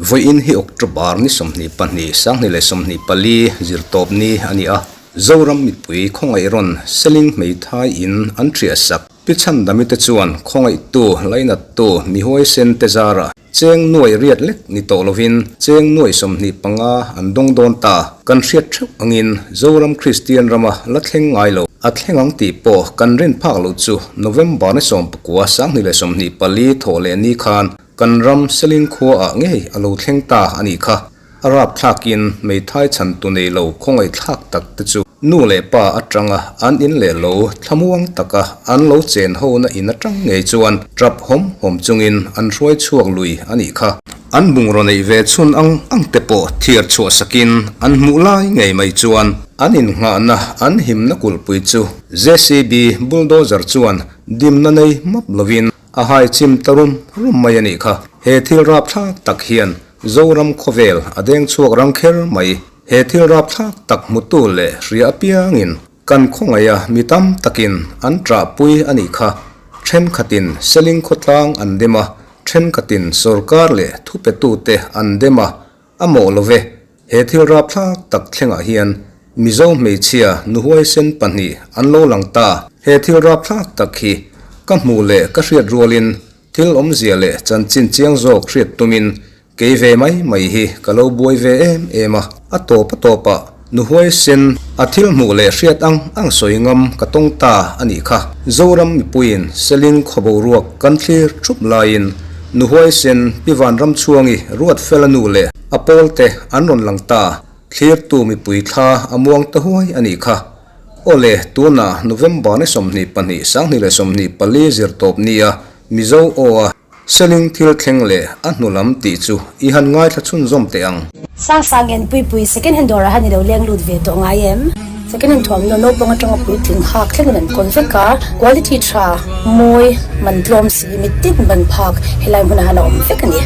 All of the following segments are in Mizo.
Vawiin hi October ni 22, 2024 zirtawp ni a ni a. Zoram mipui khawngaih rawn Seling hmeithai in an ṭhiah sak. Pi Chhandami te chuan khawngaihtu, lainattu, mihuaisen te zara cheng nuai riat lek ni tawh lovin cheng nuai 25 an dawng dawn ta. Kan hriat theuh angin Zoram Kristian rama la thleng ngai lo. A thleng ang tih pawh kan rin phak loh chu November ni 19, 2024 thawh leh ni khan Kan ram Seling khua ah ngei a lo thleng ta a nih kha. A rap thlakin hmeithai chhan tu nei lo khawngaih thlak tak te chu nu leh pa atanga an in leh lo thlamuang taka an lo chen ho na in atang ngei chuan trap hawm hawm chungin an hruai chhuak lui a nih kha. An bungraw neih ve chhun ang ang te pawh thiar chhuah sakin an hmuh lai ngei mai chuan an innghahna an himna kulhpui chu JCB bulldozer chuan dimna nei map lovin A hai chim ta rum rum mai a nih kha. He thil rapthlak tak hian Zoram khawvel a deng chhuak rang kher mai. He thil rapthlak tak hmutu leh hria apiangin kan khawngaih a mi tam takin an ṭahpui a nih kha. Ṭhenkhatin Seling khawtlang an dem a, ṭhenkhatin sorkar leh thupetute an dem a, a mawh lo ve. He thil rapthlak tak thlengah hian Mizo hmeichhia nuhuaisen pahnih an lo lang ta. He thil rapthlak tak hi ka hmuh leh ka hriat rualin thil awmzia leh chanchin chiang zawk hriat tumin kei ve mai mai hi ka lo buai ve em em a. A tawp a tawpah nuhuaisen a thil hmuh leh hriat ang ang sawi ngam ka tawng ta a nih kha. Zoram mipuiin Seling khaw boruak kan thlir thup laiin nuhuaisen Pi Vanramchhuangi Ruatfela nu leh A pawlte an rawn lang ta, thlirtu mipui thla a muang ta huai a nih kha. Awle, tunah November ni 22, 2024 zirtawp nia Mizo aw a Seling thil thleng leh a hnu lam tih chu i han ngaithla chhunzawm teh ang. Sang sang en pui pui second hand dawrah han i lo leng lut ve tawh ngai em? Second hand thuamhnaw naupang atanga puitling hak thlengin an kawl vek a, quality tha, mawi, man tlawm si, mitin ban phak helai hmunah han a awm vek a ni.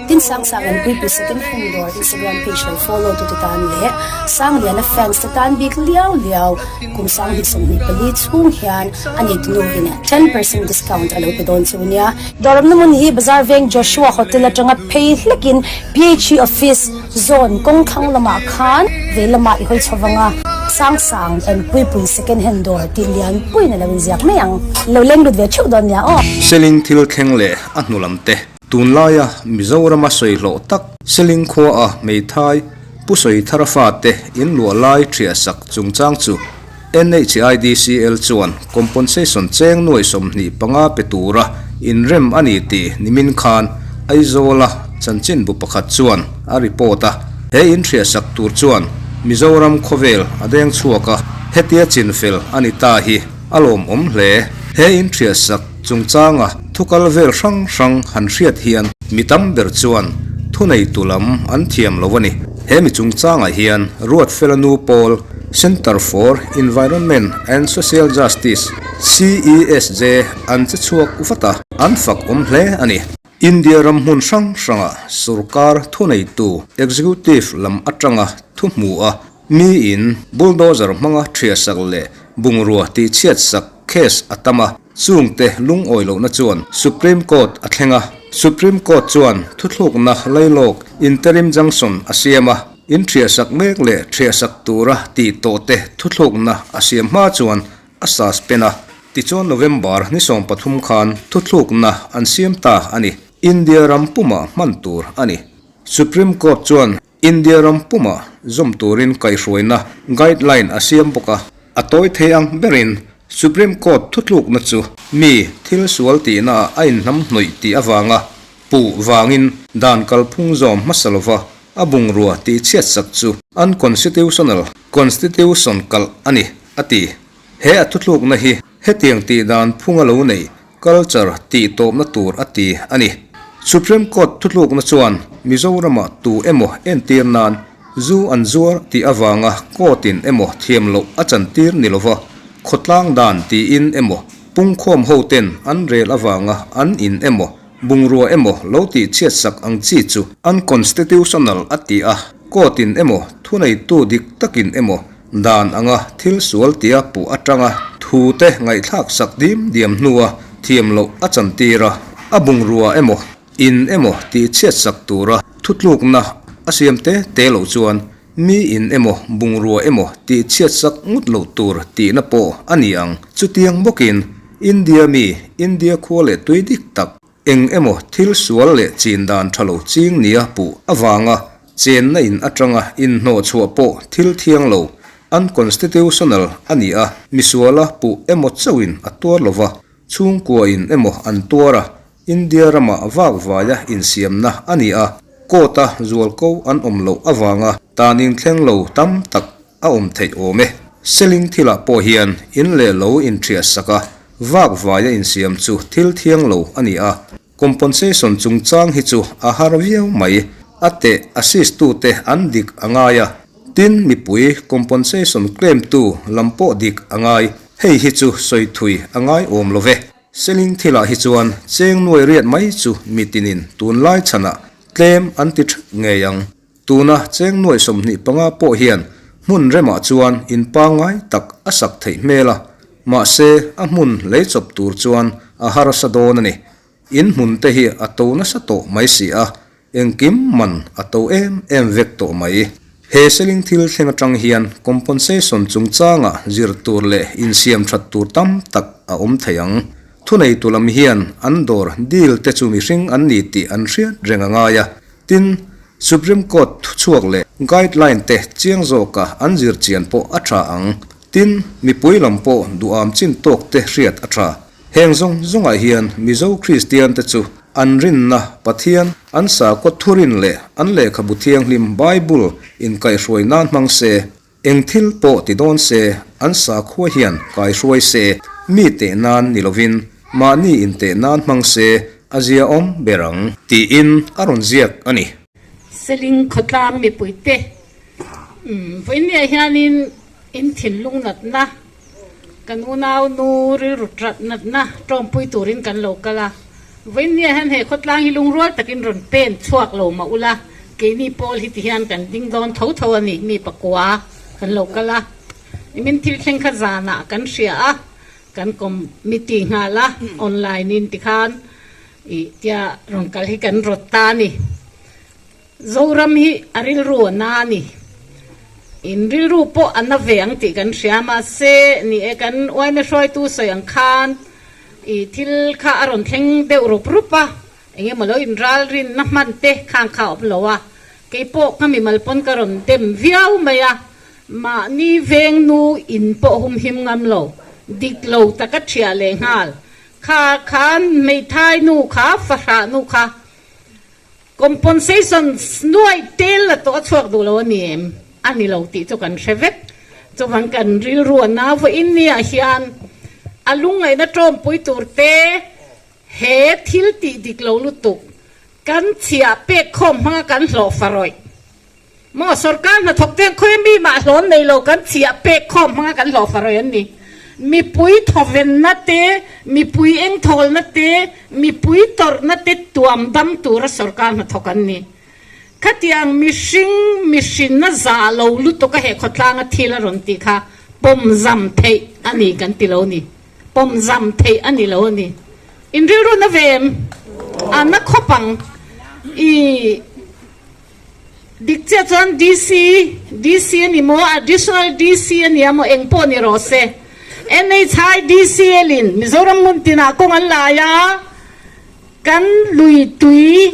Tin sang sang an puipui second hand dawr Instagram page lo follow tu te tan leh Sangliana fans te tan bik liau liau kum 2024 chhung hian a nei tunu in 10% discount a lo pe dawn chu nia. Dawramna hmun hi Bazar Veng Joshua Hotel atanga phei hlekin PHE office zawn kawng thlang lamah khan vei lamah i hawi chho vang a, sang sang an puipui second hand dawr tih lian puiin a lo inziak mai ang. Lo leng lut ve theuh dawn nia aw. Selling thil thleng leh a hnu lam te. Tunlaia Mizorama sawi hlawh tak Seling khuaa hmeithai Pu Sawithara fate in luah lai ṭhiah sak chungchang chu NHIDCL chuan compensation cheng nuai 25 pe tura inrem a ni tih nimin khan Aizawla chanchinbu pakhat chuan a report a. He in ṭhiah sak tur chuan Mizoram khawvel a deng chhuak a, hetia chinfel a ni ta hi a lawmawm hle. He in ṭhiah sak Chungchanga thu kal vel hrang hrang han hriat hian mi tam ber chuan thuneitu lam an thiam lo a ni. He mi chungchangah hian Ruatfela nu pawl Centre for Environment and Social Justice, CESJ, an che chhuak vat a, an fak awm hle a ni. India ram hmun hrang hrangah sorkar thuneitu executive lam atanga thu hmu a, miin bulldozer hmanga ṭhiahsak leh bungrua tihchhiatsak case a tam a, chungte lungawi lohna chuan Supreme Court a thleng a, Supreme Court chuan thuthlukna lailawk interim junction a siam a, in ṭhiahsak mek leh ṭhiahsak tura tih tawhte thuthlukna a siam hma chuan a suspend a, tichuan November ni 13 khan thuthlukna an siam ta a ni. India ram pumah hman tur a ni. Supreme Court chuan India ram pumah zawm turin kaihhruaina guideline a siam bawk a, a tawi thei ang berin Supreme Court thuthlukna chu mi thil sual tihnaah a inhnamhnawih tih avanga puh vangin dan kalphung zawm hmasa lova a bungrua tihchhiatsak chu unconstitutional constitution kalh a ni. A ti. He a thuthlukna hi hetiang tih dan phunga lo nei culture tih tawpna tur a ti a ni. Supreme Court thuthlukna chuan Mizoramah tu emaw entir nan zu an zuar tih avanga court-in emaw thiam loh a chantir ni lova khawtlang dan tiin emaw pungkhawm hoten an rel avanga an in emaw bungrua emaw lo tih chhiatsak ang chi chu unconstitutional a ti a, court-in emaw thuneitu dik takin emaw Dan anga thil sual tia puh atanga Thu te ngaihthlak sak dim diam hnua thiam loh a chantir a, a bungrua emaw, in emaw tih chhiat sak tura thutlukna a siam te te loh chuan mi in emaw bungrua emaw tih chhiat sak ngut loh tur tihna pawh a ni ang. Chutiang bawkin India mi, India khua leh tui dik tak, Eng emaw thil sual leh chin dan tha lo ching nia puh avanga chenna in atanga inhnawh chhuah pawh thil thiang lo, unconstitutional, a ni a, misuala puh emaw chauhin a tuar lo va, chhungkua in emaw an tuar a, India ramah vak vaia insiamna a ni a, court-a zualko an awm loh avanga tan inthleng lo tam tak a awm theih awm e. Seling thilah pawh hian in leh lo inṭhiah sak a, vak vaia insiam chu thil thiang lo a ni a, compensation chungchang hi chu a har viau mai, a teh assist tute an dik a ngai a, tin mipui compensation claim tu lam pawh dik a ngai, hei hi chu sawi thui a ngai awm lo ve. Seling thilah hi chuan cheng nuai riat mai chu mitinin tunlai chhanah tlem an ti ṭheuh ngei ang. Tuna cheng nuai 25 pawh hian hmun remah chuan in pangngai tak a sak theih hmel a, mahse a hmun lei chawp tur chuan a harsa dawn a ni. In hmun te hi a to nasa tawh mai si a, engkim man a to em em vek tawh mai. He seling thil thleng atang hian compensation chungchanga zir tur leh insiam that tur tam tak a awm thei ang. Thuneitu lam hian an dawr deal te chu mihring an ni tih an hriat reng a ngai a, Tin, Supreme Court thuchhuak leh guideline te chiang zawka an zir chian pawh a tha ang. Tin, mipui lam pawh duham chin tawk te hriat a tha. Heng zawng zawngah hian Mizo Kristian te chu an rinna Pathian, an sakhaw thurin leh an lehkhabu thianghlim Bible inkaihhruai nan hmang se, Eng thil pawh ti dawn se, an sakhua hian kaihruai se, mi teh nan ni lovin mahni inteh nan hmang se a ziaawm ber ang. Tiin a rawn ziak a ni. Seling khawtlang mipuite vawiinniah hianin in thinlung natna, kan unau nu rilru ṭat natna ṭawmpui turin kan lo kal a. Vawiinniah hian he khawtlang hi lungrual takin rawn pen chhuak lo mah ula, keini pawl hi tihian kan ding dawn tho tho a ni, mi pakua kan lo kal a. Nimin thil thleng kha zanah kan hria a, kan committee nghal a, online in tikhan ih tia rawn kal hi kan rawt ta a ni. Zoram hi a rilru a na a ni. In rilru pawh a na ve ang tih kan hria mahse ni e kan uaina hruaitu sawi ang khan i thil kha a rawn thleng deuh rup rup a, eng emaw lo in ralrin na hman te khang kha a awm lo a, kei pawh ka mimal pawn ka rawn dem viau mai a, mahni veng nu in pawh humhim ngam lo, dik lo taka thiah leh nghal kha khan hmeithai nu kha fahrah nu kha Compensation nuai tel la tawh a chhuak duh lo a ni em? A ni lo tih chu kan hre vek. Chuvang kan rilru a nau vawiin niah hian a lungngaihna tawmpui tur te he thil tih dik lo lutuk kan chhiah pek khawm hmanga kan hlawh farawih Maw sorkar hnathawk te khawi mi mah hlawn nei lo kan chhiah pek khawm hmanga kan hlawh farawih an ni. Mipui thawvenna te, mipui engthawlna te, mipui tawrhna te tuam dam tura sorkar hnathawk an ni. Khatiang mihring mihrinna za lo lutuk a he khawtlanga thil a rawn tih kha pawmzam theih a ni kan ti lo ni. Pawmzam theih a ni lo a ni. In rilru na ve em? A na khawp ang. I. Dik chiah chuan DC, DC a ni maw, Additional DC a nia maw, eng pawh ni rawh se. NHI DCL in Mizoram hmun tinah kawng an lai a, kan lui tui,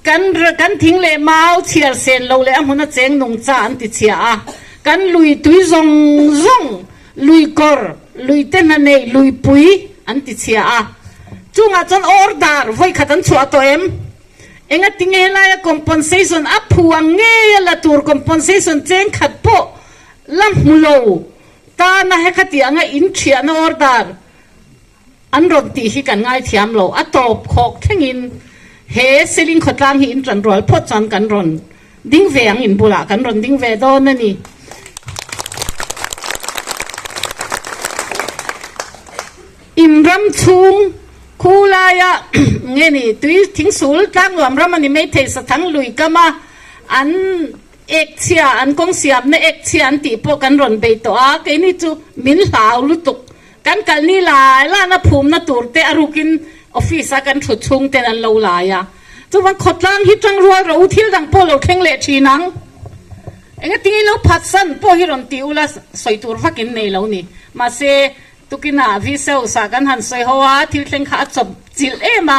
kan kan thing leh mau chhiar sen lo leh a hmun a cheng nung cha an ti chhia a, kan lui tui zawng zawng, lui kawr, lui te hna nei, lui pui an ti chhia a. Chungah chuan order vawikhat an chhuah tawh em? Engati nge helaia compensation a phu ang ngei a la tur compensation cheng khat pawh la hmu lo tana hekhati anga in thiahna order an rawn tih hi kan ngaithiam lo. A tawp khawk thlengin he Seling khawtlang hi in tan rual phawt chuan kan rawn ding ve ang in bulah kan rawn ding ve dawn a ni. In ram chhung khu laia nge ni tui thingsul tlangnuam ram a ni mai thei sathang lui kam a an ek chhia an kawng siamna ek chhia an tih pawh kan rawn bei tawh a keini chu min hlau lutuk. Kan kal ni lai lana phumna tur te a rukin office a kan thut chhung ten an lo lai a. Chuvang khawtlang hi tang rual rawh u, thil dang pawh lo thleng leh thin ang. Engatinge lo phatsan pawh hi rawn ti ula sawi tur vak in nei lo ni. Mahse, tukinah VCOs ah kan han sawi ho a, thil thleng kha a chawp chilh em a,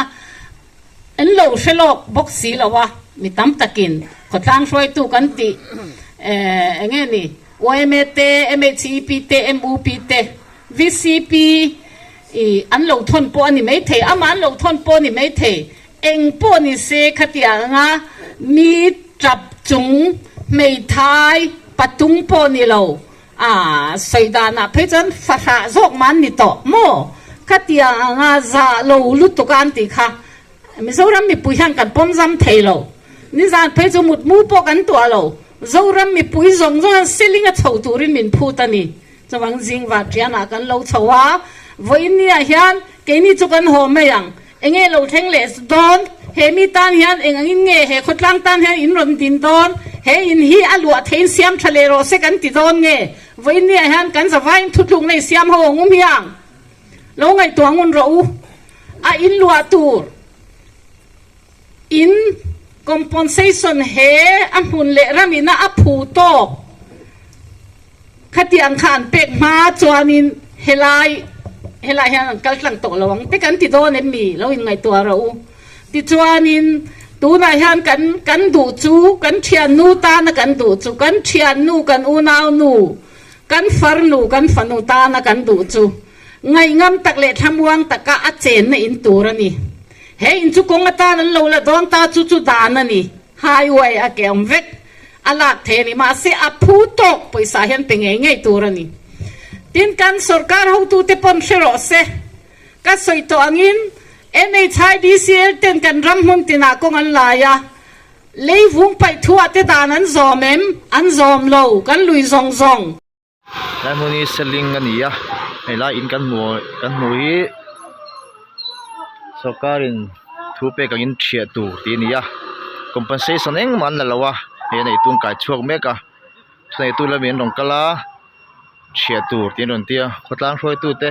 an lo hre lawk bawk si lo a, mi tam takin khawtlang hruaitu kan tih eng nge ni, yma te, MHEP te, MUP te, VCP i an lo thawn pawh a ni maithei, amah an lo thawn pawh a ni maithei, eng pawh ni se khatiang anga mi tap chung hmeithai patung pawh ni lo, a sawi danah phei chuan fahrah zawk mah an ni tawh maw? Khatiang anga zah lo lutuk a an tih kha Mizoram mipui hian kan pawm zam thei lo. Nizan phei chu mutmu pawh kan tuah lo. Zoram mipui zawng zawng hian seling a chho turin min phut a ni. Chuvang zing varṭianah kan lo chho a, vawiinniah hian keini chu kan haw mai ang. Enge lo thleng leh dawn? He mi tan hian eng angin nge he khawtlang tan hian in rawn din dawn? He in hi a luah theiin siam tha leh rawh se kan ti dawn nge? Vawiinniah hian kan zavaiin thutlukna i siam ho ang u hmiang? Lo ngaihtuah ngun rawh u. A in luah tur in compensation he a hmun leh ramina a phu tawk. Khatiang kha an pek hma chuanin helai helai hian an kal tlang tawh lo ang te kan ti dawn em mi lo inngaihtuah rawh u. Tichuanin tunah hian kan kan duh chu kan thiannu tana kan duh chu kan thiannu kan unaunu kan farnu kan fanu tana kan duh chu ngaihngam tak leh thlamuang taka a chenna in tur a ni. He in chu kawng atan an lo la dawn ta chu chu dan a ni. Highway a ke awm vek a lak thei a ni. Mahse a phu tawk pawisa hian pe ngei ngei tur a ni. Tin kan sorkar hotute pawn hre rawh se. Ka sawi tawh angin NHIDCL ten kan ram hmun tinah kawng an lai a, leivung paih thuah te dan an zawm em? An zawm lo, kan lui zawng zawng. Lai hmun hi seling a ni a helai in kan hmu kan hmuh hi sawrkar in thu pek angin thiah tur tih a ni a compensation engmah an la lo a hei a neitu an kai chhuak mek a thuneitu lamin an rawn kal a thiah tur tih an rawn ti a khawtlang hruaitu te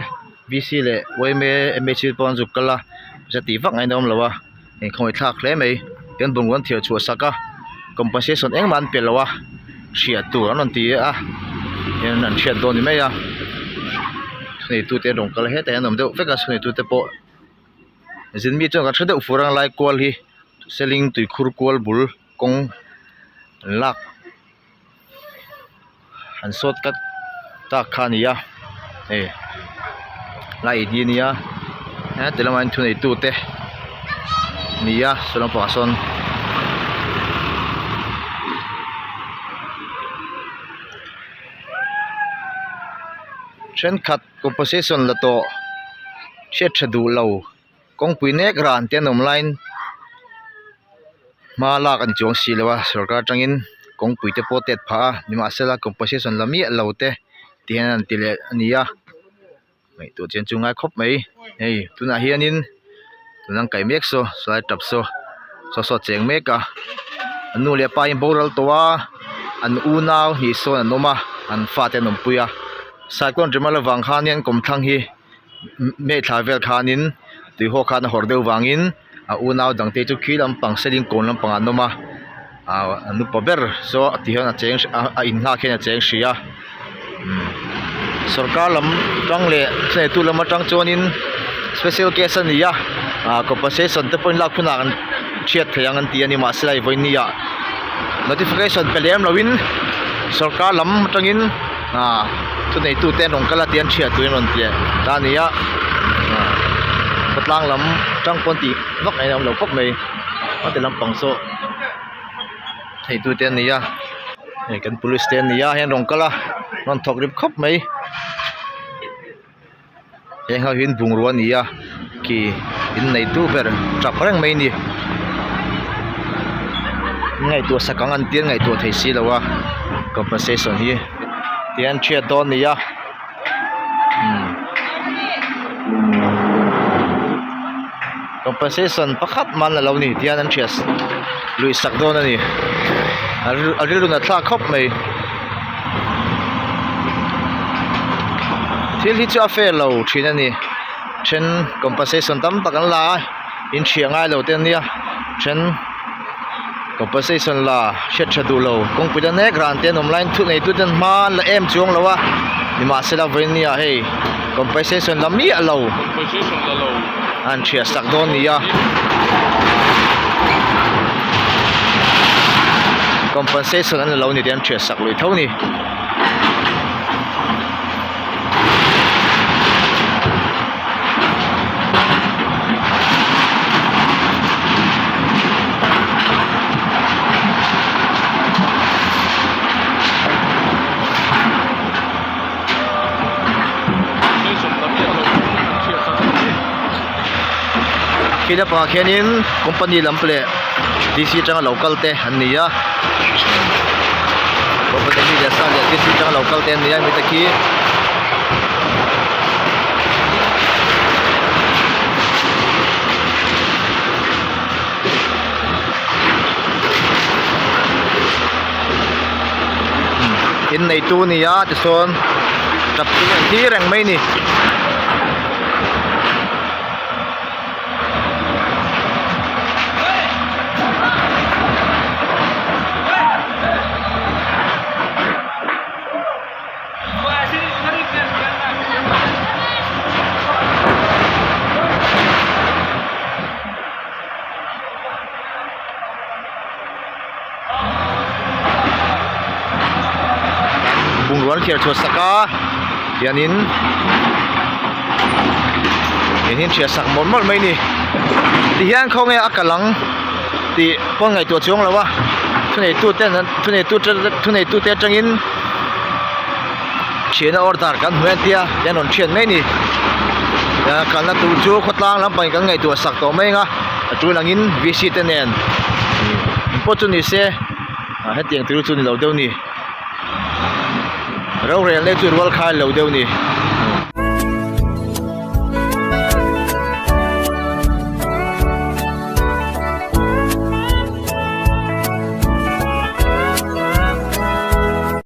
v c leh yma m h u pawh an zuk kal a pawisa tih vak ngaihna a awm lo a. Inkhawih thlak hle mai kan bungrua an thiar chhuah sak a compensation engmah an pe lo a hriat tur an rawn ti a hian an hriat dawn ni mai a thuneitu te an rawn kal a hetah hian an awm deuh vek a thuneitu te pawh zin mi chuan kan hre deuh fur ang lai kual hi seling tuikhur kual bul kawng an lak. An sawt kat tak kha a ni a hei lai hi a nia heti lamah hian thuneitu te a ni a saw lampangah sawn thenkhat compensation la tawh hriat tha duh lo. Kawngpui nek ran te an awm laiin hma lak an chuang si lo a sorkar atangin kawngpui te pawh tet phah a nimahsela compensation la miah lo te ti hian an ti leh a ni a ngaihtuah chian chu ngai khawp mai hei tunah hianin tuna an kaih mek saw saw lai tap saw saw saw a cheng mek a an nu leh pa hi an boral tawh a an unau hnih sawn an awm a an fate an awmpui a cyclone ṭimal avang khanin kawmthlang hi. May thla vel khanin tuihaw khan a hawrh deuh vangin a unau dangte chu khi lampang seling kawn lampangah an awm a ahh an upa ber saw ti hian a cheng a in nghak hian a cheng hrih a umm sorkar lam tang leh thuneitu lam atang chuanin special case a ni a ah compensation te pawhin lak hunah an hriat theih ang an ti a ni mahse hei vawiin ni ah notification pe lem loin sorkar lam atangin. Ah thuneitu te an rawn kal a tih an hriat turin an rawn ti ta a ni a ah khawtlang lam tang pawn tih vak ngaihna a awm lo khawp mai a ti lampang saw thuneitu te an ni a hei kan police te an ni a hei an rawn kal a rawn thawk rip khawp mai. Heng ho hi bungrua a ni a khi in neitu ber tap reng mai a ni ngaihtuah sak ang an tia ngaihtuah thei si lo a compensation hi tihian thiat dawn a ni a umm compensation pakhat man a lo ni tihian an thiat lui sak dawn a ni a rilru nat thlak khawp mai. Thil hi chu a fair lo thin a ni then compensation tam tak an la a in thiah ngai lo te ania then compensation la hriat tha duh lo kawngpui la nek ran te an awm laiin thu nei tu ten hma an la em chuang lo a nimahsela vawiin ah hei compensation la miah lo an thiah sak dawn a ni a compensation an la lo ni tih an thiah sak lui tho a ni. Khi lampangah khianin company lam leh D C atanga lo kal te an ni a company mi leh sa leh D C atanga lo kal te an ni a mite khi. In neitu a ni a tichuan tap chu an thlir reng mai a ni. Bungrua an thiar chhuah sak a hianin in hi an thiah sak mawlh mawlh mai a ni tihian khawnge a kal ang tih pawn ngaihtuah chuang lo a thuneitu ten an thuneitu thuneitu te atangin thian a order kan hmu entia hian rawn thian mai a ni kalna tur chu khawtlang lampangin kan ngaihtuah sak tawh mai ang a. A tul angin V C te nen pawh chu ni se ah hetiang tur chu ni lo deuh a ni rorel na hi chu rual khai lo deuh a ni.